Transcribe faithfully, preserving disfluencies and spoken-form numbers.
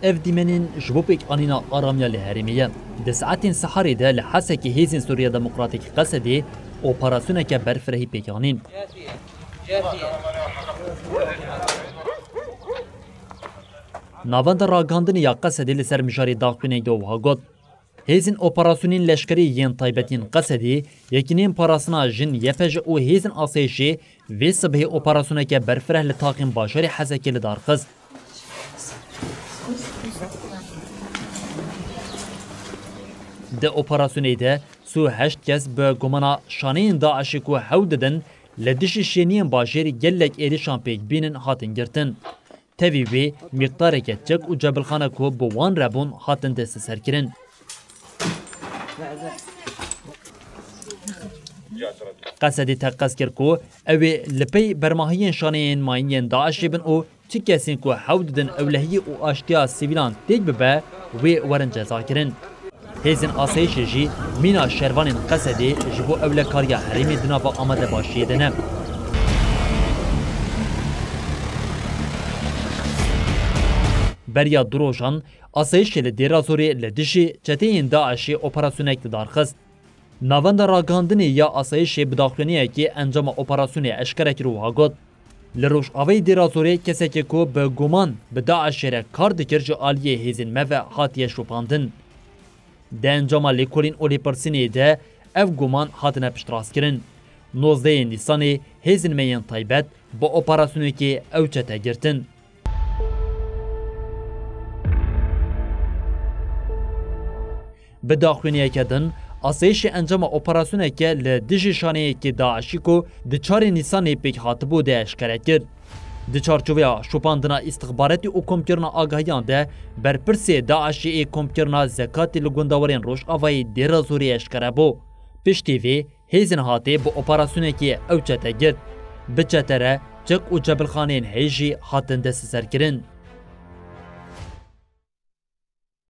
Ev dîmenên ji bo pêkanîna aramiya li herêmê ye. Di saetên siharê de li Hesekê hêzên Sûriya Demokratîk Qesedê operasyoneke berfirehî pêk anîn. Navenda ragihandinê ya Qesedê li ser mijarê daxuyaniyek de wiha got, Hêzên operasyonên leşkerî yên taybet yên Qesedê, Yekîneyên Parastina Jin, Y P J, û hêzên asayîşê vê sibehê operasyoneke berfireh li taxên bajarê Hesekê li dar xist. Di operasyonê de sî û heşt kes bi gumana şaneyên DAIŞê ku hewl didin li dijî şêniyên bajêr gelek êrîşan pêk bînin hatin girtin. Tevî wê mîqdareke çek û cebilxane ku bi wan re bûn hatin desteserkirin. Qesedê teqez kir ku ew ê li pey bermahiyên şaneyên mayîn yên DAIŞê bin û çi kesên ku hewl didin ewlehiyê û aştiya sivîlan têk bibe, wê werin cezakirin. Hêzên asayîşê jî mîna şervanên Qesedê ji bo ewlekariya herêmê di nava amadebaşiyê de ne. Beriya du rojan asayîşê li Dêra Zorê li dijî çeteyên DAIŞê operasyonek li dar xist. Navenda ragihandinê ya asayîşê bi daxuyaniyekê encama operasyonê eşkere kir û wiha got, Li rojavayê Dêra Zorê kesekê ku bi guman bi DAIŞê re kar dikir ji aliyê hêzên me ve hatiye şopandin. Di encama lêkolîn û lêpirsînê de ev guman hatine piştrastkirin. Nozdehê Nîsanê hêzên me yên taybet bi operasyonekê ew çete girtin. Bi daxuyaniyeke din, asayîşê encama operasyoneke li dijî şaneyekî DAIŞî ku di çarê Nîsanê pêk hatibû de eşkere kir. Di çarçoveya şopandina îstixbaratî û komkirina agahiyan de berpirsê DAIŞê ê komkirina zekatê li gundewarên rojavayê Dêra Zorê eşkere bû. Piştî vê hêzên hatê bi operasyonekê ew çete girt. Bi çete re çek û cebilxaneyên heyî jî hatin desteserkirin.